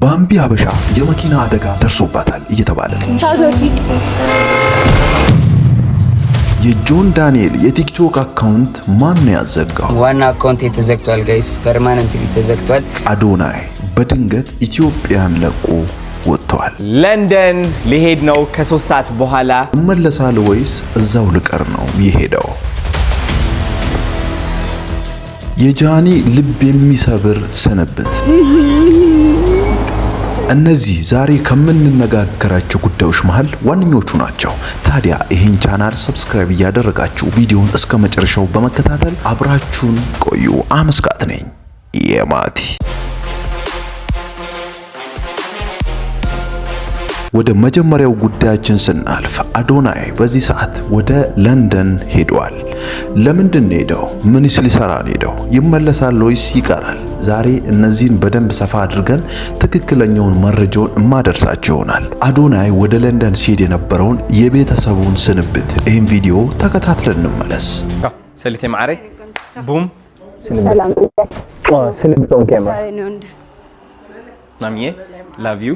ባምቢ ሀበሻ የመኪና አደጋ ደርሶባታል እየተባለ ነው። የጆን ዳንኤል የቲክቶክ account ማን ነው ያዘጋው? ዋና account ተዘግቷል guys፣ permanently ተዘግቷል። አዶናይ በድንገት ኢትዮጵያን ለቆ ወጥተዋል። ለንደን ሊሄድ ነው ከ3 ሰዓት በኋላ። እመለሳለሁ ወይስ እዛው ልቀር ነው የሄደው? የጃኒ ልብ የሚሰብር ስንብት። እነዚህ ዛሬ ከምንነጋገራቸው ጉዳዮች መሃል ዋነኞቹ ናቸው። ታዲያ ይህን channel subscribe እያደረጋችሁ ቪዲዮን እስከ መጨረሻው በመከታተል አብራችሁን ቆዩ። አመስጋት ነኝ የማቲ። ወደ መጀመሪያው ጉዳያችን ስናልፍ አዶናይ በዚህ ሰዓት ወደ ለንደን ሄዷል። ለምንድን ነው ሄደው? ምንስ ሊሰራ ነው ሄደው? ይመለሳል ወይስ ይቀራል? ዛሬ እነዚህን በደንብ ሰፋ አድርገን ትክክለኛውን መረጃውን እማደርሳችሁ ይሆናል። አዶናይ ወደ ለንደን ሲሄድ የነበረውን የቤተሰቡን ስንብት ይህን ቪዲዮ ተከታትለን እንመለስ። ሰሊቴ ማዕረ boom ስንብት on camera። ማሚዬ love you.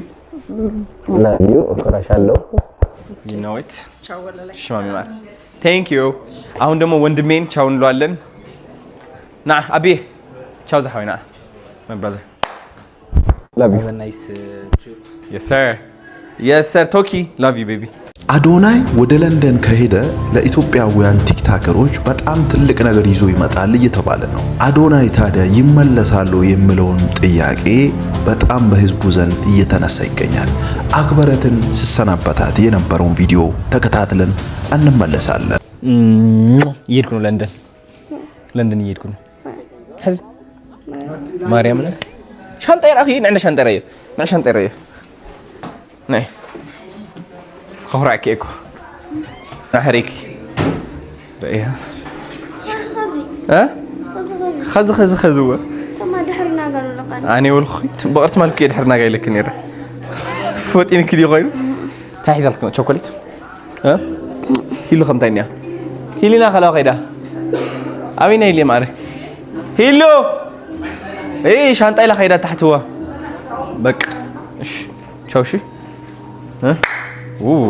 Love you. እኮራሻለሁ። You know it። እሺ ማሚ ማር thank you። አሁን ደግሞ ወንድሜን ቻው እንለዋለን። ና አቤ፣ ቻው ዛሐዊ፣ ና my brother, love you. Nice trip. Yes sir, yes sir. ቶኪ love you, baby. አዶናይ ወደ ለንደን ከሄደ ለኢትዮጵያውያን ቲክታከሮች በጣም ትልቅ ነገር ይዞ ይመጣል እየተባለ ነው። አዶናይ ታዲያ ይመለሳሉ የሚለውን ጥያቄ በጣም በህዝቡ ዘንድ እየተነሳ ይገኛል። አክበረትን ስሰናበታት የነበረውን ቪዲዮ ተከታትለን እንመለሳለን። እየሄድኩ ነው ለንደን፣ ለንደን እየሄድኩ ነው። ማርያም ሻንጣ ራኺ ንዕና ሻንጣ ራየ ንዕ ሻንጣ ራየ ናይ ከኩርዓኪ እኮ ናሕሪኪ ረእያ ኸዚ ኸዚ ኸዚ ወ ኣነ ወልኩ በቕርቲ ማልኩ እየ ድሕርና ጋይለክ ነይረ ፈጢንክ ድዩ ኮይኑ። እንታይ ሒዘልክ ቾኮሌት ሂሉ ከምታይ እኒኣ ሂሊና ከለዋ ከይዳ ኣበይ ናይ ሂሊ ማዕረ ሂሉ ሻንጣ ኢላ ከይዳ ታሕትዋ። በቃ እሺ ቻው። እሺ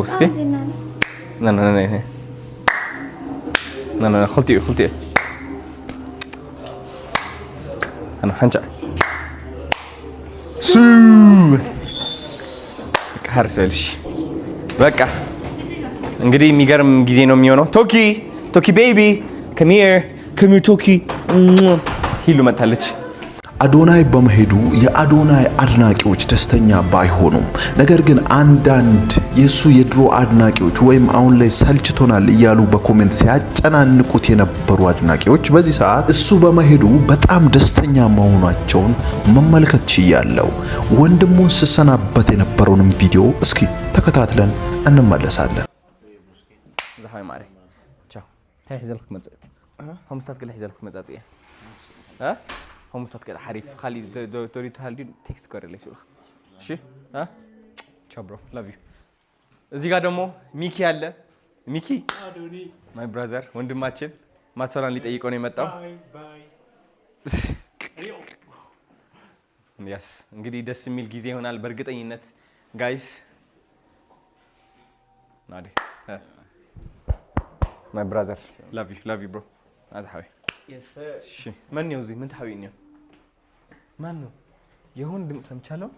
እስኪ ክልቲኡ ክልቲኡ ሓንጫ ሱ ሓርስ በልሽ። በቃ እንግዲህ የሚገርም ጊዜ ነው የሚሆነው። ቶኪ ቶኪ baby, come here, come here ቶኪ። ሂሉ መታለች። አዶናይ በመሄዱ የአዶናይ አድናቂዎች ደስተኛ ባይሆኑም ነገር ግን አንዳንድ የሱ የድሮ አድናቂዎች ወይም አሁን ላይ ሰልችቶናል እያሉ በ comment ሲያጨናንቁት የነበሩ አድናቂዎች በዚህ ሰዓት እሱ በመሄዱ በጣም ደስተኛ መሆናቸውን መመልከት ችያለሁ። ወንድሙን ስሰናበት የነበረውንም ቪዲዮ እስኪ ተከታትለን እንመለሳለን። ዝሓወይ ማዕረ ቻው። እንታይ ሒዘልክ ክትመፅእ? ከምስታት ገለ ሒዘልክ ክትመፃፅ እየ። ከምስታት ገለ ሓሪፍ ካሊእ ደልዩ ተሃልዩ text ገረለይ ስኡልካ። እሺ ቻው bro, love you። እዚህ ጋር ደግሞ ሚኪ አለ። ሚኪ my brother ወንድማችን ማትሰላን ሊጠይቀው ነው የመጣው። Yes እንግዲህ ደስ የሚል ጊዜ ይሆናል በእርግጠኝነት guys። ናዲ my brother, love you, love you bro። አዝሓዊ እሺ መን ነው እዚህ? ምን ተሓዊ እኒኦ? ማን ነው? የሆነ ድምፅ ሰምቻለሁ።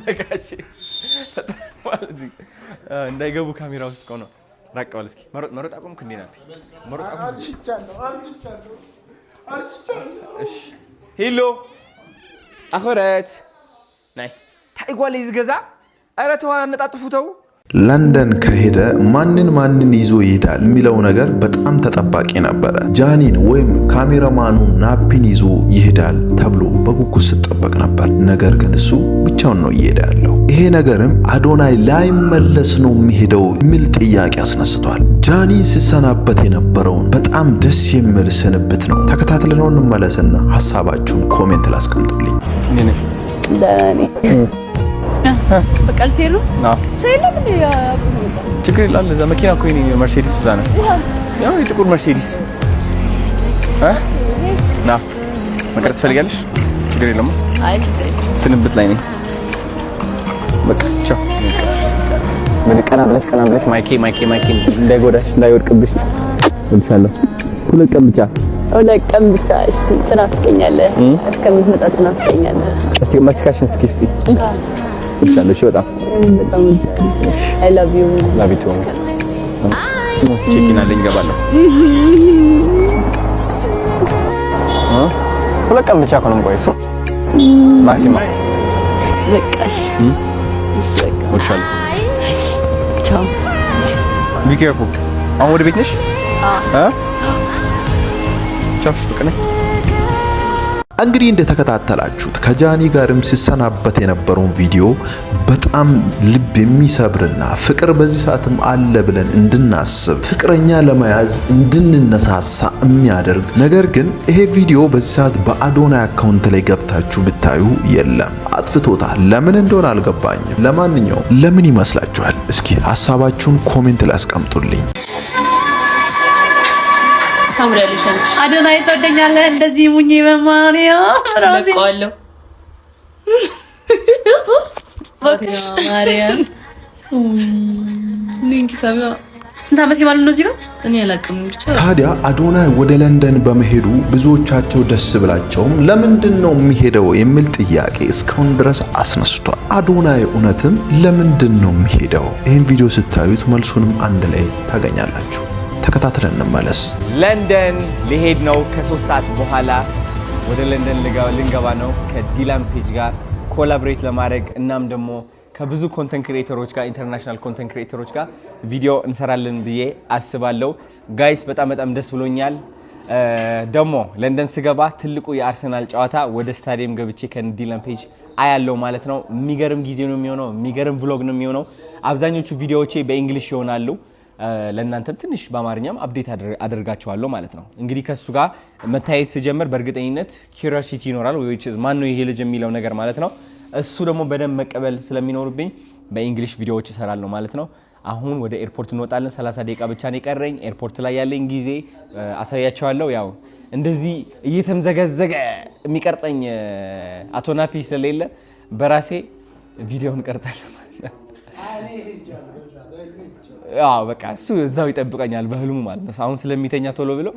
በቃ እሺ እንዳይገቡ ካሜራ ውስጥ እኮ ነው። ራቅ በል እስኪ። መሮጥ መሮጥ አቆምክ እንዴ? ናፒ መሮጥ አቆምክ? እሺ ሂሎ አኽበረት ናይ እንታይ ጓለይ ዝገዛ? ኧረ ተው አነጣጥፉ ተው። ለንደን ከሄደ ማንን ማንን ይዞ ይሄዳል የሚለው ነገር በጣም ተጠባቂ ነበረ። ጃኒን ወይም ካሜራማኑ ናፒን ይዞ ይሄዳል ተብሎ በጉጉት ሲጠበቅ ነበር። ነገር ግን እሱ ብቻውን ነው እየሄደ ያለው። ይሄ ነገርም አዶናይ ላይመለስ ነው የሚሄደው የሚል ጥያቄ አስነስቷል። ጃኒ ሲሰናበት የነበረውን በጣም ደስ የሚል ስንብት ነው። ተከታትለነው እንመለስና ሀሳባችሁን comment ላይ አስቀምጡልኝ። በቃ ልትሄድ ነው? ሰው የለም እንዴ? ችግር የለም። እዛ መኪና እኮ የእኔ መርሴዲስ እዛ ነው። ያው የጥቁር መርሴዲስ እ ና መቅረጽ ትፈልጊያለሽ? ችግር የለውም። አይ ችግር የለም። ስንብት ላይ ነኝ። በቃ ቻው። ምን ቀና ብለሽ ቀና ብለሽ mic ኤ mic ኤ mic ኤ እንዳይጎዳሽ እንዳይወድቅብሽ። እልሻለሁ። 2 ቀን ብቻ። 2 ቀን ብቻ። እሺ ትናፍቀኛለህ። እስከምትመጣ ትናፍቀኛለህ። እስቲ ማስቲካሽን እስኪ እስቲ እልሻለሁ። እሺ በጣም በጣም I love you. Love you too. Check-in አለኝ እገባለሁ። 2 ቀን ብቻ እኮ ነው የምቆየው maximum። በቃ እሺ። እልሻለሁ። ቻው። Be careful። አሁን ወደ ቤት ነሽ? እ ቻው። እሺ በቃ ነይ። እንግዲህ እንደተከታተላችሁት ከጃኒ ጋርም ሲሰናበት የነበረውን ቪዲዮ በጣም ልብ የሚሰብርና ፍቅር በዚህ ሰዓትም አለ ብለን እንድናስብ፣ ፍቅረኛ ለመያዝ እንድንነሳሳ የሚያደርግ፣ ነገር ግን ይሄ ቪዲዮ በዚህ ሰዓት በአዶናይ account ላይ ገብታችሁ ብታዩ የለም፣ አጥፍቶታል። ለምን እንደሆነ አልገባኝም። ለማንኛውም ለምን ይመስላችኋል? እስኪ ሀሳባችሁን comment ላይ አስቀምጡልኝ። ታምሪያለሽ አንቺ። አዶናይ ትወደኛለህ? እንደዚህ ሙኝ በማርያም ራሴ ለቀዋለሁ። እባክሽ። ማርያም። ንኪ ሳሚያ። ስንት ዓመት ማለት ነው እዚህ ጋር? እኔ አላውቅም ብቻ። ታዲያ አዶናይ ወደ ለንደን በመሄዱ ብዙዎቻቸው ደስ ብላቸውም ለምንድን ነው የሚሄደው የሚል ጥያቄ እስካሁን ድረስ አስነስቷል። አዶናይ እውነትም ለምንድን ነው የሚሄደው? ይህን ቪዲዮ ስታዩት መልሱንም አንድ ላይ ታገኛላችሁ። ተከታትለን እንመለስ። ለንደን ሊሄድ ነው። ከ3 ሰዓት በኋላ ወደ ለንደን ልንገባ ነው ከዲላን ፔጅ ጋር collaborate ለማድረግ፣ እናም ደግሞ ከብዙ content creator ኦች ጋር፣ international content creator ኦች ጋር ቪዲዮ እንሰራለን ብዬ አስባለሁ። Guys፣ በጣም በጣም ደስ ብሎኛል። ደግሞ ለንደን ስገባ ትልቁ የአርሰናል ጨዋታ ወደ ስታዲየም ገብቼ ከዲላን ፔጅ አያለው ማለት ነው። የሚገርም ጊዜ ነው የሚሆነው። የሚገርም vlog ነው የሚሆነው። አብዛኞቹ ቪዲዮዎቼ በ English ይሆናሉ። ለእናንተም ትንሽ በአማርኛም update አደርጋቸዋለሁ ማለት ነው። እንግዲህ ከእሱ ጋር መታየት ስጀምር በእርግጠኝነት curiosity ይኖራል፣ which is ማን ነው ይሄ ልጅ የሚለው ነገር ማለት ነው። እሱ ደግሞ በደንብ መቀበል ስለሚኖርብኝ በ English ቪዲዮዎች እሰራለሁ ማለት ነው። አሁን ወደ airport እንወጣለን። 30 ደቂቃ ብቻ ነው የቀረኝ። Airport ላይ ያለኝ ጊዜ አሳያቸዋለሁ። ያው እንደዚህ እየተምዘገዘገ የሚቀርጸኝ አቶ ናፒ ስለሌለ በራሴ ቪዲዮውን ቀርጻለሁ ማለት ነው። አዎ በቃ እሱ እዛው ይጠብቀኛል በህልሙ ማለት ነው። አሁን ስለሚተኛ ቶሎ ብሎ።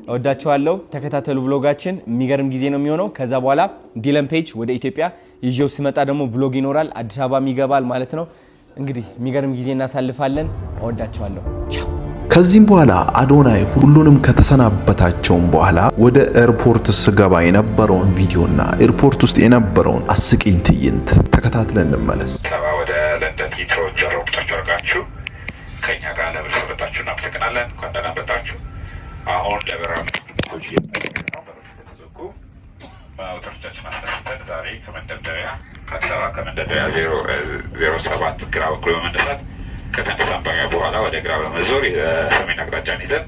እወዳችኋለሁ። ተከታተሉ vlog ኣችን፣ የሚገርም ጊዜ ነው የሚሆነው። ከዛ በኋላ ዲለን ፔጅ ወደ ኢትዮጵያ ይዤው ስመጣ ደግሞ vlog ይኖራል። አዲስ አበባም ይገባል ማለት ነው። እንግዲህ የሚገርም ጊዜ እናሳልፋለን። እወዳችኋለሁ። ቻው። ከዚህም በኋላ አዶናይ ሁሉንም ከተሰናበታቸውም በኋላ ወደ airport ስገባ የነበረውን ቪዲዮና airport ውስጥ የነበረውን አስቂኝ ትዕይንት ተከታትለን እንመለስ። ሰባ ወደ ለንደን ሂትሮ ጀሮ ምርጫችሁ አድርጋችሁ ከኛ ጋር ለብር ስለመጣችሁ እናመሰግናለን። እንኳን ደህና መጣችሁ። አሁን ለበረራ ምልክቶች እየተጠቀምን ነው። በሮች ከተዘጉ ሞተሮቻችን አስነስተን ዛሬ ከመንደርደሪያ ከአዲስ አበባ ከመንደርደሪያ 07 ግራ በኩል በመነሳት ከተነሳን በኋላ ወደ ግራ በመዞር የሰሜን አቅጣጫን ይዘን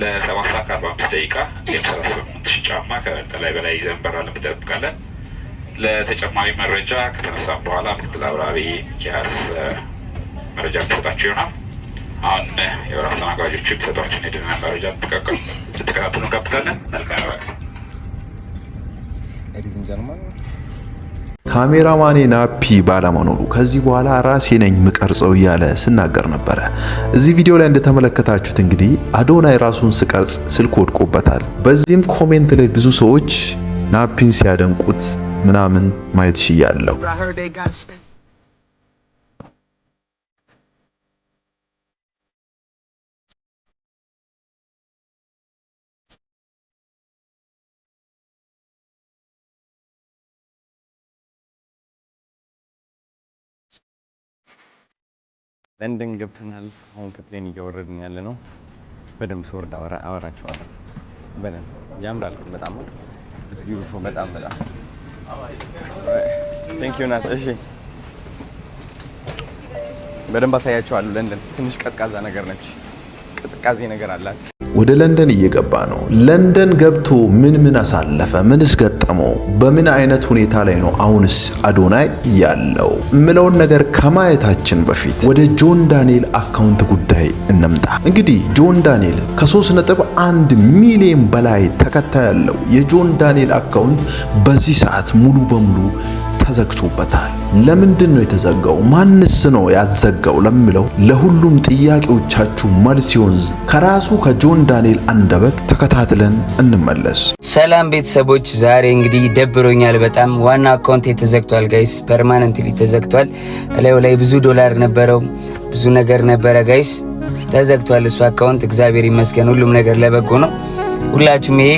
ለ7 ሰዓት ከ45 ደቂቃ እንዲሁም 38,000 ጫማ ከጠላይ በላይ ይዘን እንበራለን፣ እንጠብቃለን። ለተጨማሪ መረጃ ከተነሳን በኋላ ምክትል አብራሪ ሚኪያስ መረጃ የሚሰጣችሁ ይሆናል። አሁን የበረራ አስተናጋጆቹ የሚሰጧችሁን የደህንነት መረጃ እንድትከታተሉ እንጋብዛለን። መልካም የበረራ ጊዜ። Ladies and gentlemen. ካሜራማኔ ናፒ ባለመኖሩ ከዚህ በኋላ ራሴ ነኝ ምቀርጸው እያለ ስናገር ነበረ። እዚህ ቪዲዮ ላይ እንደተመለከታችሁት እንግዲህ አዶናይ ራሱን ስቀርጽ ስልክ ወድቆበታል። በዚህም comment ላይ ብዙ ሰዎች ናፒን ሲያደንቁት ምናምን ማየት ችያለሁ። I heard they got ለንደን ገብተናል። አሁን ከ plane እየወረድን ያለ ነው። በደንብ ስወርድ አወራቸዋለሁ። በደንብ ያምራል። በጣም beautiful። በጣም በጣም thank you ናት። እሺ በደንብ አሳያቸዋለሁ። ለንደን ትንሽ ቀዝቃዛ ነገር ነች። ቅዝቃዜ ነገር አላት። ወደ ለንደን እየገባ ነው። ለንደን ገብቶ ምን ምን አሳለፈ? ምንስ ገጠመው? በምን አይነት ሁኔታ ላይ ነው አሁንስ አዶናይ ያለው የምለውን ነገር ከማየታችን በፊት ወደ ጆን ዳንኤል account ጉዳይ እንምጣ። እንግዲህ ጆን ዳንኤል ከ3.1 ሚሊዮን በላይ ተከታይ ያለው የጆን ዳንኤል account በዚህ ሰዓት ሙሉ በሙሉ ተዘግቶበታል። ለምንድን ነው የተዘጋው? ማንስ ነው ያዘጋው? ለሚለው ለሁሉም ጥያቄዎቻችሁ መልስ ሲሆን ከራሱ ከጆን ዳንኤል አንደበት ተከታትለን እንመለስ። ሰላም ቤተሰቦች፣ ዛሬ እንግዲህ ደብሮኛል በጣም። ዋና account ኤ ተዘግቷል guys፣ permanently ተዘግቷል። እላዩ ላይ ብዙ ዶላር ነበረው፣ ብዙ ነገር ነበረ guys፣ ተዘግቷል እሱ account። እግዚአብሔር ይመስገን ሁሉም ነገር ለበጎ ነው። ሁላችሁም ይሄ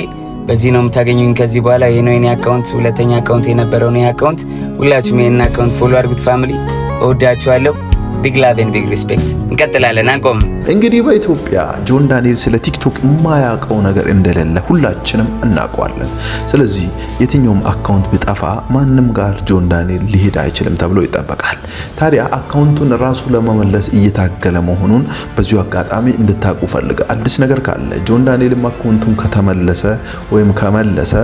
በዚህ ነው የምታገኙኝ ከዚህ በኋላ። ይሄ ነው የኔ account፣ ሁለተኛ account የነበረው ነው ይሄ account። ሁላችሁም ይሄን account follow አድርጉት family። እወዳችኋለሁ። Big love and big respect። እንቀጥላለን፣ አንቆም። እንግዲህ በኢትዮጵያ ጆን ዳንኤል ስለ ቲክቶክ የማያውቀው ነገር እንደሌለ ሁላችንም እናውቀዋለን። ስለዚህ የትኛውም account ቢጠፋ ማንም ጋር ጆን ዳንኤል ሊሄድ አይችልም ተብሎ ይጠበቃል። ታዲያ account ኡን ራሱ ለመመለስ እየታገለ መሆኑን በዚሁ አጋጣሚ እንድታውቁ ፈልገ አዲስ ነገር ካለ ጆን ዳንኤልም account ኡን ከተመለሰ ወይም ከመለሰ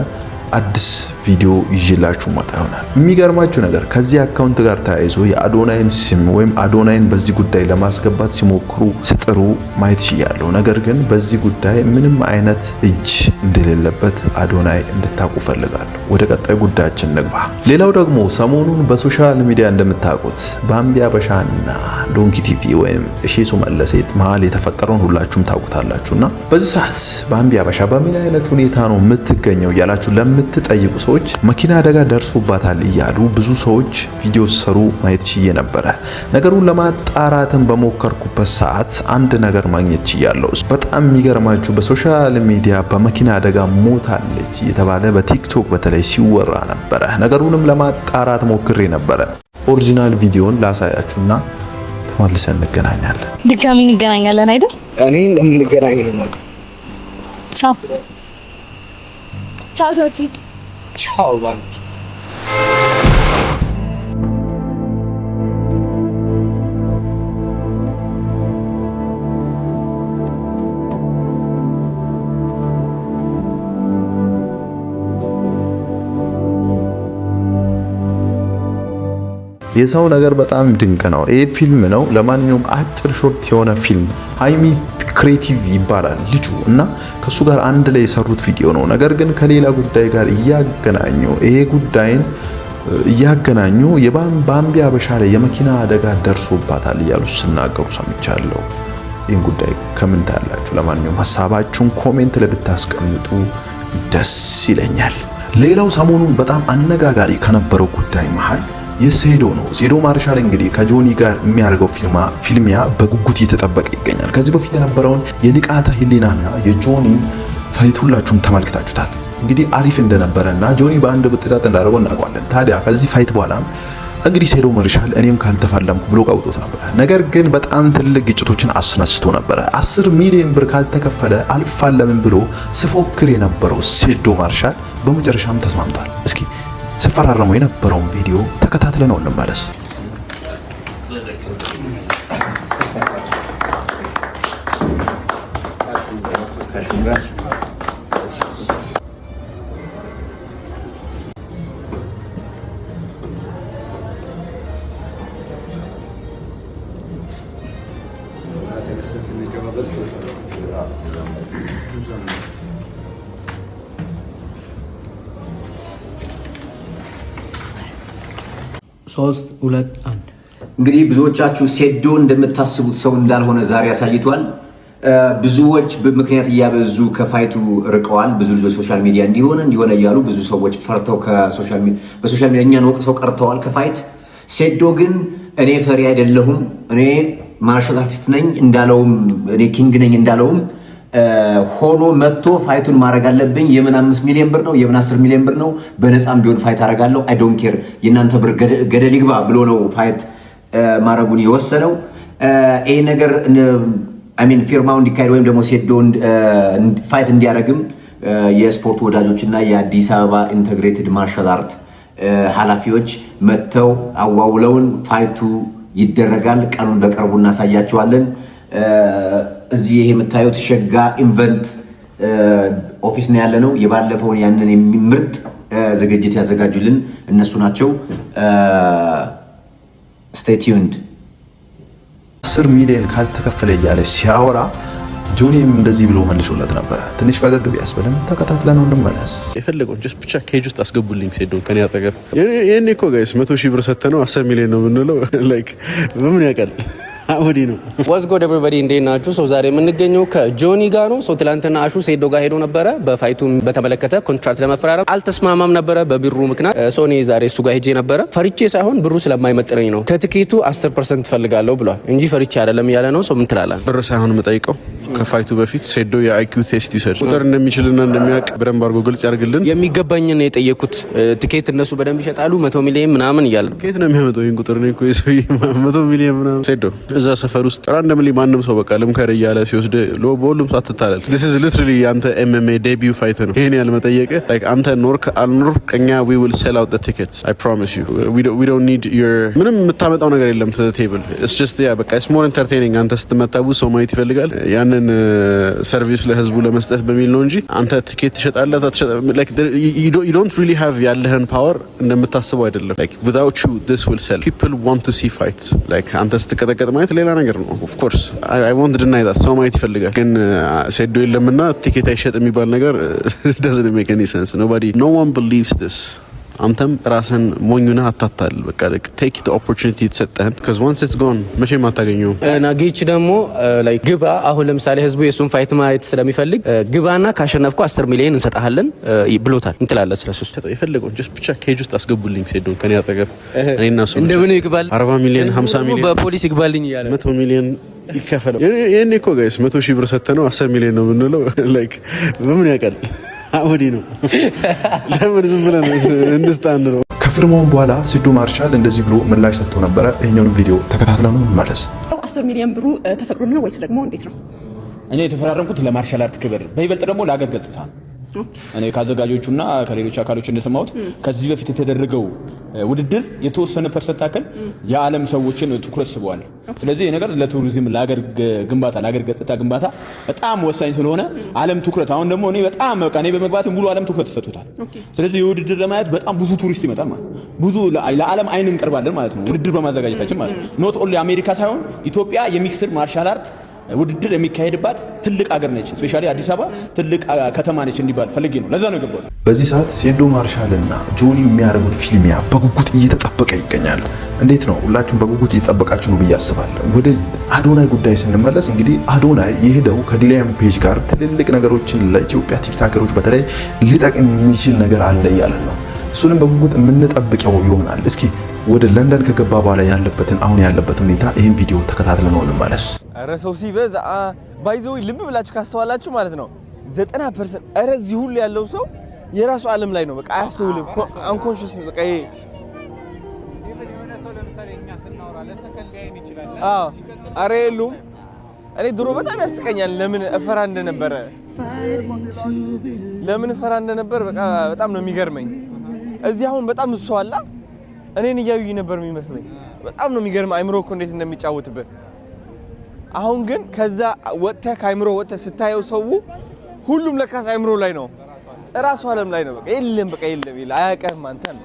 አዲስ ቪዲዮ ይዤላችሁ መጣ ይሆናል። የሚገርማችሁ ነገር ከዚህ account ጋር ተያይዞ የአዶናይን ስም ወይም አዶናይን በዚህ ጉዳይ ለማስገባት ሲሞክሩ ሲጥሩ ማየት ችያለሁ። ነገር ግን በዚህ ጉዳይ ምንም አይነት እጅ እንደሌለበት አዶናይ እንድታውቁ ፈልጋለሁ። ወደ ቀጣይ ጉዳያችን እንግባ። ሌላው ደግሞ ሰሞኑን በ social media እንደምታውቁት ባምቢ አበሻና ዶንኪ ቲቪ ወይም እሼሱ መለሴ መሀል የተፈጠረውን ሁላችሁም ታውቁታላችሁና በዚህ ሰዓት ባምቢ አበሻ በምን አይነት ሁኔታ ነው የምትገኘው እያላችሁ ለምትጠይቁ ሰዎች መኪና አደጋ ደርሶባታል እያሉ ብዙ ሰዎች ቪዲዮ ሲሰሩ ማየት ችዬ ነበረ። ነገሩን ለማጣራትን በሞከርኩበት ሰዓት አንድ ነገር ማግኘት ችያለሁ። በጣም የሚገርማችሁ በ social media በመኪና አደጋ ሞታለች እየተባለ በቲክቶክ በተለይ ሲወራ ነበረ። ነገሩንም ለማጣራት ሞክሬ ነበረ። Original ቪዲዮን ላሳያችሁና ተመልሰን እንገናኛለን። ድጋሚ እንገናኛለን አይደል? እኔ እንደምንገናኝ ነው የማውቀው። ቻው ቻው ቶቲ። ቻው ባንክ። የሰው ነገር በጣም ድንቅ ነው። ይህ ፊልም ነው። ለማንኛውም አጭር short የሆነ ፊልም ሃይሚ ክሬቲቭ ይባላል ልጁ እና ከሱ ጋር አንድ ላይ የሰሩት ቪዲዮ ነው። ነገር ግን ከሌላ ጉዳይ ጋር እያገናኙ ይሄ ጉዳይን እያገናኙ የባምቢ አበሻ ላይ የመኪና አደጋ ደርሶባታል እያሉ ሲናገሩ ሰምቻለሁ። ይህን ጉዳይ ከምን ታያላችሁ? ለማንኛውም ሀሳባችሁን comment ላይ ብታስቀምጡ ደስ ይለኛል። ሌላው ሰሞኑን በጣም አነጋጋሪ ከነበረው ጉዳይ መሃል የሴዶ ነው። ሴዶ ማርሻል እንግዲህ ከጆኒ ጋር የሚያደርገው ፊልሚያ በጉጉት እየተጠበቀ ይገኛል። ከዚህ በፊት የነበረውን የንቃተ ህሊናና የጆኒ fight ሁላችሁም ተመልክታችሁታል። እንግዲህ አሪፍ እንደነበረና ጆኒ በአንድ ብጥዛት እንዳደረገው እናውቀዋለን። ታዲያ ከዚህ fight በኋላ እንግዲህ ሴዶ ማርሻል እኔም ካልተፋለምኩ ብሎ ቀውጦት ነበረ። ነገር ግን በጣም ትልቅ ግጭቶችን አስነስቶ ነበረ። 10 ሚሊዮን ብር ካልተከፈለ አልፋለምም ብሎ ስፎክር የነበረው ሴዶ ማርሻል በመጨረሻም ተስማምቷል። እስኪ ስፈራረሙ የነበረውን ቪዲዮ ተከታትለን ነው እንመለስ። ሶስት፣ ሁለት፣ አንድ። እንግዲህ ብዙዎቻችሁ ሴዶ እንደምታስቡት ሰው እንዳልሆነ ዛሬ አሳይቷል። ብዙዎች ምክንያት እያበዙ ከ fight ኡ ርቀዋል። ብዙ ልጆች social media እንዲሆነ እንዲሆነ እያሉ ብዙ ሰዎች ፈርተው በ social media እኛን ወቅሰው ቀርተዋል ከ fight። ሴዶ ግን እኔ ፈሪ አይደለሁም፣ እኔ martial artist ነኝ እንዳለውም፣ እኔ king ነኝ እንዳለውም ሆኖ መጥቶ fight ኡን ማድረግ አለብኝ። የምን 5 ሚሊዮን ብር ነው፣ የምን 10 ሚሊዮን ብር ነው፣ በነፃም ቢሆን fight አደርጋለሁ። I don't care፣ የእናንተ ብር ገደል ይግባ ብሎ ነው fight ማድረጉን የወሰነው። ይህ ነገር I mean ፊርማው እንዲካሄድ ወይም ደግሞ ሴዶ fight እንዲያደርግም የስፖርት ወዳጆች እና የአዲስ አበባ integrated martial art ኃላፊዎች መጥተው አዋውለውን fight ኡ ይደረጋል። ቀኑን በቅርቡ እናሳያቸዋለን። እዚህ ይሄ የምታዩት ሸጋ event office ነው ያለነው። የባለፈውን ያንን ምርጥ ዝግጅት ያዘጋጁልን እነሱ ናቸው። Stay tuned። 10 ሚሊዮን ካልተከፈለ እያለ ሲያወራ ጆኒም እንደዚህ ብሎ መልሶለት ነበረ። ትንሽ ፈገግ ቢያስብልም ተከታትለን እንመለስ። የፈለገውን just ብቻ cage ውስጥ አስገቡልኝ። ሴዶን ከኔ አጠገብ። ይህኔ እኮ guys 100,000 ብር ሰተነው 10 ሚሊዮን ነው የምንለው። Like በምን ያውቃል? አወዲ ነው። What's good everybody፣ እንዴት ናችሁ? So ዛሬ የምንገኘው ከጆኒ ጋር ነው። So ትላንትና አሹ ሴዶ ጋር ሄዶ ነበረ። በ fight ኡ በተመለከተ contract ለመፈራረም አልተስማማም ነበረ በብሩ ምክንያት። So እኔ ዛሬ እሱ ጋር ሄጄ ነበረ። ፈርቼ ሳይሆን ብሩ ስለማይመጥነኝ ነው። ከትኬቱ 10% ፈልጋለሁ ብሏል እንጂ ፈርቼ አይደለም እያለ ነው። So ምን ትላለህ? ብር ሳይሆን የምጠይቀው ከ fight ኡ በፊት ሴዶ የ IQ test ይውሰድ። ቁጥር እንደሚችልና እንደሚያውቅ በደንብ አድርጎ ግልጽ ያድርግልን። የሚገባኝን የጠየኩት ትኬት እነሱ በደንብ ይሸጣሉ፣ 100 ሚሊዮን ምናምን እያለ ነው። ከየት ነው የሚያመጣው ይህን ቁጥር? እኔ እኮ የሰውዬ 100 ሚሊዮን ምናምን። ሴዶ እዛ ሰፈር ውስጥ randomly ማንም ሰው በቃ ልምከር እያለ ሲወስድ በሁሉም ሰው አትታለል። This is literally የአንተ MMA debut fight ነው። ይሄን ያህል መጠየቅ like አንተ ኖርክ አልኖርክ እኛ we will sell out the tickets, I promise you. We don't need your ምንም የምታመጣው ነገር የለም to the table. It's just, yeah, በቃ it's more entertaining። አንተ ስትመታ ብዙ ሰው ማየት ይፈልጋል። ያንን service ለህዝቡ ለመስጠት በሚል ነው እንጂ አንተ ትኬት ትሸጣለህ፣ like you don't really have ያለህን power እንደምታስበው አይደለም። Like without you this will sell. People want to see fights. Like አንተ ስትቀጠቀጥ ማየት ሌላ ነገር ነው። Of course I won't deny that ሰው ማየት ይፈልጋል። ግን ሴዶ የለምና ቲኬት አይሸጥ የሚባል ነገር doesn't make any sense. Nobody, no one believes this. አንተም ራስን ሞኙነህ አታታል። በቃ take the opportunity የተሰጠህን because once it's gone መቼም አታገኘውም። እና ጌች ደግሞ like ግባ፣ አሁን ለምሳሌ ህዝቡ የእሱን fight ማየት ስለሚፈልግ ግባና ካሸነፍኩ 10 ሚሊዮን እንሰጣሃለን ብሎታል። እንትላለ ስለሱ? የፈለገውን just ብቻ cage ውስጥ አስገቡልኝ ሴዶን ከኔ አጠገብ፣ እኔና እሱ። እንደምን ይግባል? 40 ሚሊዮን፣ 50 ሚሊዮን፣ በፖሊስ ይግባልኝ እያለ። 100 ሚሊዮን ይከፈለው። ይህኔ እኮ guys 100,000 ብር ሰተነው 10 ሚሊዮን ነው የምንለው። Like በምን ያውቃል? አወዲ ነው። ለምን ዝም ብለን እንስጣ እንለው? ከፊርማውን በኋላ ሲዱ ማርሻል እንደዚህ ብሎ ምላሽ ሰጥቶ ነበረ። ይሄኛውን ቪዲዮ ተከታትለን እንመለስ። 10 ሚሊዮን ብሩ ተፈቅዶልን ወይስ ደግሞ እንዴት ነው? እኔ የተፈራረምኩት ለ martial art ክብር፣ በይበልጥ ደግሞ ለአገር ገጽታ ነው። እኔ ከአዘጋጆቹና ከሌሎች አካሎች እንደሰማሁት ከዚህ በፊት የተደረገው ውድድር የተወሰነ percent ያክል የዓለም ሰዎችን ትኩረት ስበዋል። ስለዚህ ይህ ነገር ለቱሪዝም፣ ለሀገር ግንባታ፣ ለሀገር ገጽታ ግንባታ በጣም ወሳኝ ስለሆነ ዓለም ትኩረት አሁን ደግሞ እኔ በጣም በቃ እኔ በመግባት ሙሉ ዓለም ትኩረት ተሰጥቶታል። ስለዚህ የውድድር ለማየት በጣም ብዙ ቱሪስት ይመጣል ማለት ብዙ ለዓለም አይን እንቀርባለን ማለት ነው፣ ውድድር በማዘጋጀታችን ማለት ነው። Not only አሜሪካ ሳይሆን ኢትዮጵያ የ mixed martial art ውድድር የሚካሄድባት ትልቅ አገር ነች። Especially አዲስ አበባ ትልቅ ከተማ ነች እንዲባል ፈልጌ ነው። ለዛ ነው የገባሁት። በዚህ ሰዓት ሴዶ ማርሻል እና ጆኒ የሚያደርጉት ፊልሚያ በጉጉት እየተጠበቀ ይገኛል። እንዴት ነው? ሁላችሁም በጉጉት እየጠበቃችሁ ነው ብዬ አስባለሁ። ወደ አዶናይ ጉዳይ ስንመለስ እንግዲህ አዶናይ የሄደው ከዲላን ፔጅ ጋር ትልልቅ ነገሮችን ለኢትዮጵያ ቲክታከሮች በተለይ ሊጠቅም የሚችል ነገር አለ እያለን ነው። እሱንም በጉጉት የምንጠብቀው ይሆናል። እስኪ ወደ ለንደን ከገባ በኋላ ያለበትን አሁን ያለበትን ሁኔታ ይህን ቪዲዮ ተከታትለን እንመለስ። ኧረ ሰው ሲበዛ by the way ልብ ብላችሁ ካስተዋላችሁ ማለት ነው 90%፣ ኧረ እዚህ ሁሉ ያለው ሰው የራሱ ዓለም ላይ ነው። በቃ አያስተውልም። Unconscious በቃ ይሄ። አዎ፣ ኧረ የሉም። እኔ ድሮ በጣም ያስቀኛል። ለምን እፈራ እንደነበር በቃ በጣም ነው የሚገርመኝ። እዚህ አሁን በጣም ብዙ ሰው አለ። እኔን እያዩኝ ነበር የሚመስለኝ። በጣም ነው የሚገርም አይምሮ እኮ እንዴት እንደሚጫወትብህ። አሁን ግን ከዛ ወጥተህ ከአይምሮ ወጥተህ ስታየው ሰው ሁሉም ለካስ አይምሮ ላይ ነው፣ እራሱ ዓለም ላይ ነው። በቃ የለም፣ በቃ የለም፣ የለም፣ አያውቅህም አንተን።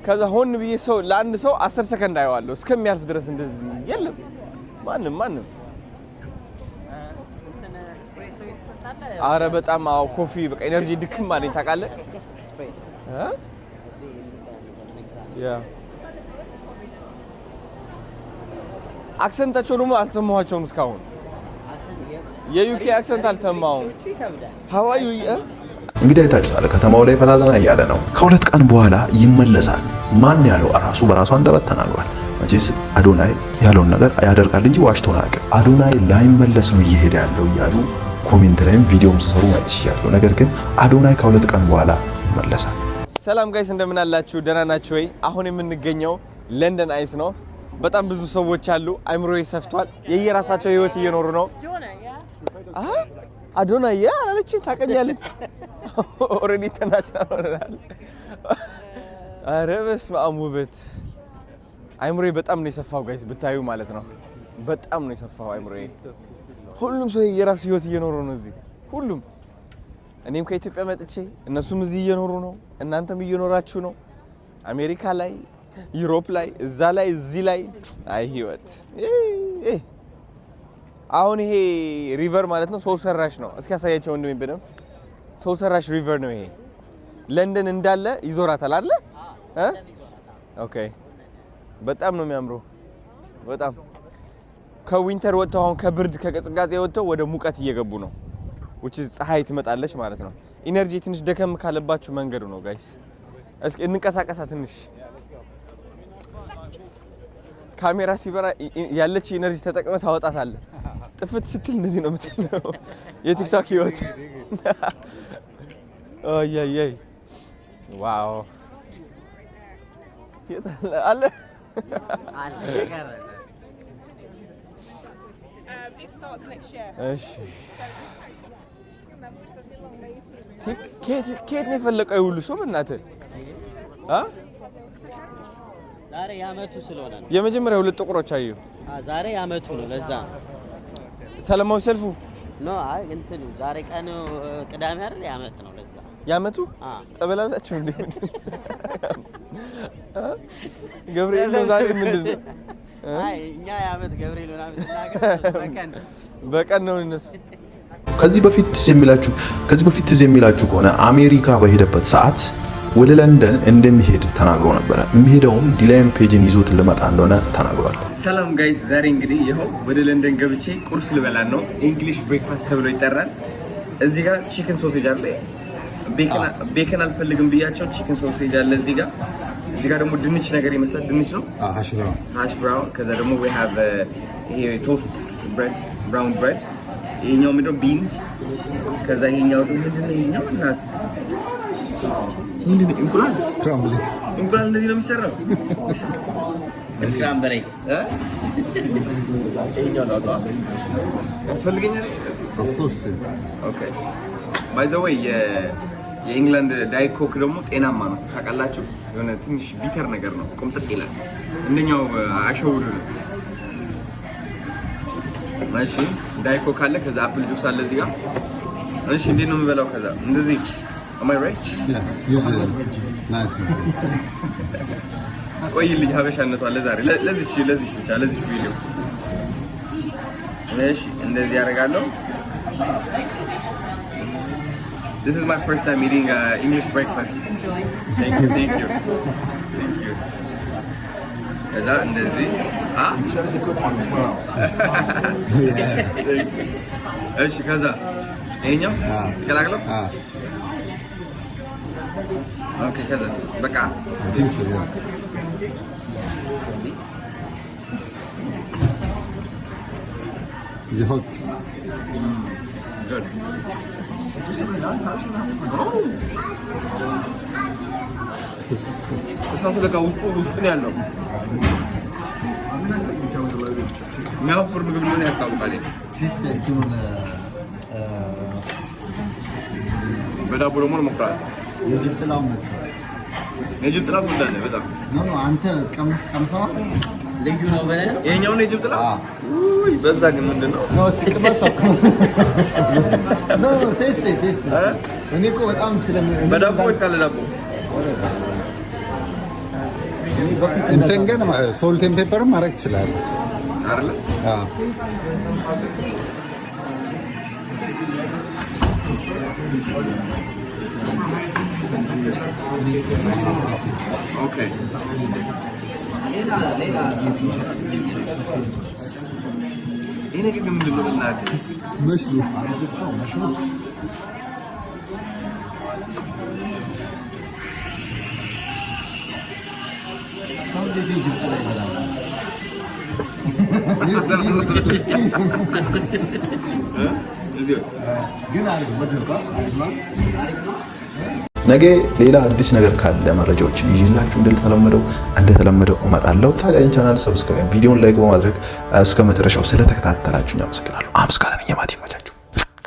ከዛ ሆን ብዬ ሰው ለአንድ ሰው 10 ሰከንድ አየዋለሁ እስከሚያልፍ ድረስ እንደዚህ የለም ማንም ማንም። አረ በጣም አዎ፣ coffee በቃ energy ድክም አለኝ ታውቃለህ። እ yeah accent ኣቸው ደግሞ አልሰማኋቸውም እስካሁን። የ UK accent አልሰማሁም። How are you? እንግዲህ አይታችሁታል። ከተማው ላይ ፈታ ዘና እያለ ነው። ከ2 ቀን በኋላ ይመለሳል። ማን ያለው? ራሱ በራሱ አንደበት ተናግሯል። መቼስ አዶናይ ያለውን ነገር ያደርጋል እንጂ ዋሽቶ አያውቅም። አዶናይ ላይመለስ ነው እየሄደ ያለው እያሉ comment ላይም ቪዲዮም ሲሰሩ ማየት ይችላሉ። ነገር ግን አዶናይ ከ2 ቀን በኋላ ይመለሳል። ሰላም guys፣ እንደምን አላችሁ? ደህና ናችሁ ወይ? አሁን የምንገኘው London Eye ነው። በጣም ብዙ ሰዎች አሉ። አይምሮዬ ሰፍቷል። የየራሳቸው ህይወት እየኖሩ ነው። አዶናይ yeah አላለችም? ታውቀኛለች። Already international ሆነናል። አረ በስመ አብ ውበት። አይምሮዬ በጣም ነው የሰፋው guys፣ ብታዩ ማለት ነው። በጣም ነው የሰፋው አይምሮዬ። ሁሉም ሰው የራሱ ህይወት እየኖሩ ነው እዚህ ሁሉም። እኔም ከኢትዮጵያ መጥቼ እነሱም እዚህ እየኖሩ ነው፣ እናንተም እየኖራችሁ ነው። አሜሪካ ላይ፣ Europe ላይ፣ እዛ ላይ፣ እዚህ ላይ። አይ ህይወት! አሁን ይሄ river ማለት ነው ሰው ሰራሽ ነው። እስኪ ያሳያቸው ወንድሜ በደምብ። ሰው ሰራሽ river ነው ይሄ። ለንደን እንዳለ ይዞራታል አይደለ? Okay፣ በጣም ነው የሚያምረው። በጣም ከ winter ወጥተው፣ አሁን ከብርድ ከቅዝቃዜ ወጥተው ወደ ሙቀት እየገቡ ነው። Which is ፀሐይ ትመጣለች ማለት ነው። Energy ትንሽ ደከም ካለባችሁ መንገዱ ነው guys። እስኪ እንንቀሳቀሳ ትንሽ። ካሜራ ሲበራ ያለች energy ተጠቅመህ ታወጣታለህ። ጥፍት ስትል እንደዚህ ነው የምትለው። የቲክቶክ ህይወት። አይ wow፣ የት አለ? እሺ፣ ከየት ነው የፈለቀው የሁሉ ሰው? በእናትህ አ ዛሬ የአመቱ ስለሆነ ነው። የመጀመሪያ ሁለት ጥቁሮች አዩ። ዛሬ የአመቱ ነው፣ ለዛ ነው። ሰላማዊ ሰልፉ? No፣ አይ እንትኑ ዛሬ ቀኑ ቅዳሜ አይደል? የአመት ነው፣ ለዛ። የአመቱ ጸበል አላችሁ እንዴ? ገብርኤል ነው ዛሬ፣ ምንድን ነው? አይ እኛ የአመት ገብርኤል ምናምን ስናገር በቀን በቀን ነው እነሱ። ከዚህ በፊት ትዝ የሚላችሁ ከሆነ አሜሪካ በሄደበት ሰዓት ወደ ለንደን እንደሚሄድ ተናግሮ ነበረ። የሚሄደውም ዲላን ፔጅን ይዞት ልመጣ እንደሆነ ተናግሯል። ሰላም guys፣ ዛሬ እንግዲህ ይኸው ወደ ለንደን ገብቼ ቁርስ ልበላ ነው። English breakfast ተብሎ ይጠራል። እዚህ ጋር chicken sausage አለ። Bacon አልፈልግም ብያቸው chicken sausage አለ እዚህ ጋር። እዚህ ጋር ደግሞ ድንች ነገር ይመስላል። ድንች ነው፣ hash brown። ከዛ ደግሞ we have ይሄ toast bread፣ brown bread። ይሄኛው ምንድነው? Beans። ከዛ ይሄኛው ደግሞ ምንድነው? ይሄኛው እናት ምንድነው? እንቁላል፣ እንቁላል እንደዚህ ነው የሚሰራው። Scramble egg። ይሄኛው ላውጣ ያስፈልገኛል። Okay, by the way የኢንግላንድ Diet Coke ደግሞ ጤናማ ነው ታውቃላችሁ። የሆነ ትንሽ bitter ነገር ነው፣ ቆምጠጥ ይላል። እንደኛው አሸውድ ነው። እሺ፣ Diet Coke አለ፣ ከዛ apple juice አለ እዚህ ጋር። እሺ፣ እንዴት ነው የምበላው? ከዛ እንደዚህ፣ am I right? Knife. ቆይልኝ፣ ሀበሻነቷ ለዛሬ ለዚች ብቻ፣ ለዚች ቪዲዮ። እሺ፣ እንደዚህ ያደርጋለሁ። This is my first time eating English breakfast. Thank you, thank you, thank you. ከዛ እንደዚህ አ እሺ፣ ከዛ ይሄኛው ተቀላቅለው። Okay፣ ከዛስ በቃ። I think so, yeah. Is it hot? Good. እሳቱ ለካ ውስጡ ውስጡ ነው ያለው። የሚያወፍር ምግብ እንደሆነ ያስታውቃል። Taste እንትኑን። በዳቦ ደግሞ እንሞክራለን። የጅብ ጥላውን መሰለኝ። የጅብ ጥላ ትወዳለህ በጣም? No፣ አንተ ቀምስ፣ ቀምሰዋል? ልዩ ነው ብለህ ነው? ይሄኛውን የጅብ ጥላ ውይ፣ በዛ ግን ምንድን ነው? No፣ እስኪ ቅመሰው። No, taste, taste። እኔ እኮ በጣም ስለም በዳቦ ወይስ ካለ ዳቦ? እኔ በፊት እንትን ግን salt and pepper ም ማድረግ ትችላለህ። አይደለ? አዎ። Okay። ይሄ ነገር ግን ምንድን ነው በእናትህ? መሽሩም። መሽሩም። ሰው እንዴት የጅብ ጥላ ይበላል? ግን አሪፍ ወደድኳት። አሪፍ ነው። ነገ ሌላ አዲስ ነገር ካለ መረጃዎችን ይዤላችሁ እንደተለመደው እመጣለሁ። ታዲያ ይህን channel subscribe፣ ቪዲዮን like በማድረግ እስከ መጨረሻው ስለተከታተላችሁ አመሰግናለሁ። አመስጋኝ የማቲ።